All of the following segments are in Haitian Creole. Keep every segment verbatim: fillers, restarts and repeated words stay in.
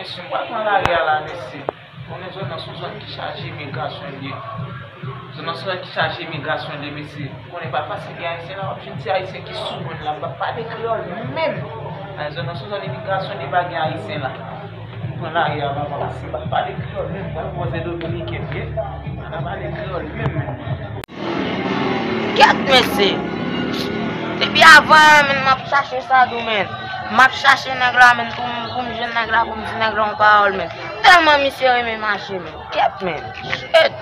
Mesye, m pral pran lari a la, mesye. Konnen zòn nan se yon zòn ki chaje imigrasyon li ye. Zòn nan se yon zòn ki chaje imigrasyon li ye, mesye. Konnen pa fasil gen Ayisyen la, w ap jwenn ti Ayisyen ki sou moun la, m p ap pale kreyòl menm. Nan zòn nan se yon zòn imigrasyon li, pa gen Ayisyen la. M pran lari a, m ap pase, m p ap pale kreyòl menm, m pral pran se Dominiken m ye, m p ap pale kreyòl menm, menm. Kèt, mesye. Depi avan, menn, m ap chache Sadou, menn. M ap chache nèg la, menn, pou m, pou m jwenn nèg la, pou m di nèg la yon pawòl, menn. Tèlman misye renmen mache, menn. Kèt, menn. Shit.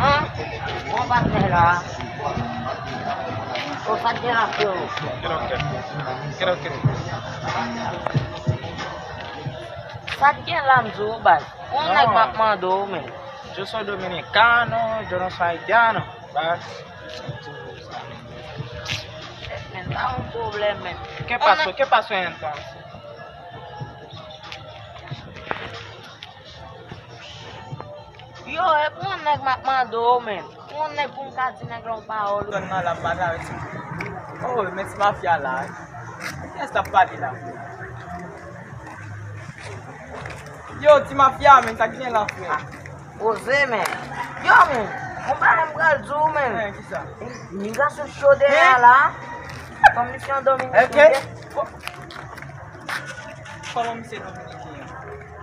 An? Bon patnè la. O, sa k gen la, freo? Sa k gen la, m di w, baz? Yon nèg m ap mande w, menn. Yo soy dominicano, yo no soy haitiano. Bas. Men, pa yon pwoblèm, men. ¿Qué pasó? ¿Qué pasó entonces? Yo, e pou yon nèg m ap mande w, men. Pou yon nèg pou m ka di nèg la yon pawòl. Zòn nan la, m pa travèse. Oh, men ti mafya la. Kiyès k ap pale la? Yo, ti mafya, men, sa k gen la, frè? Poze, men. Yo, men, yon bagay m pral di w, men. Hein, kisa? Imigrasyon cho dèyè a la. Kòm misye an Dominiken. Ok. Kòman misye Dominiken?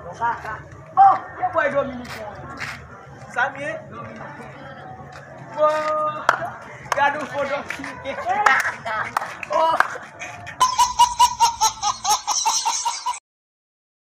Yon kaka. Oh, yon bòy Dominiken. Sa m ye? Dominiken. Oh, gade yon fo Dominiken. Oh.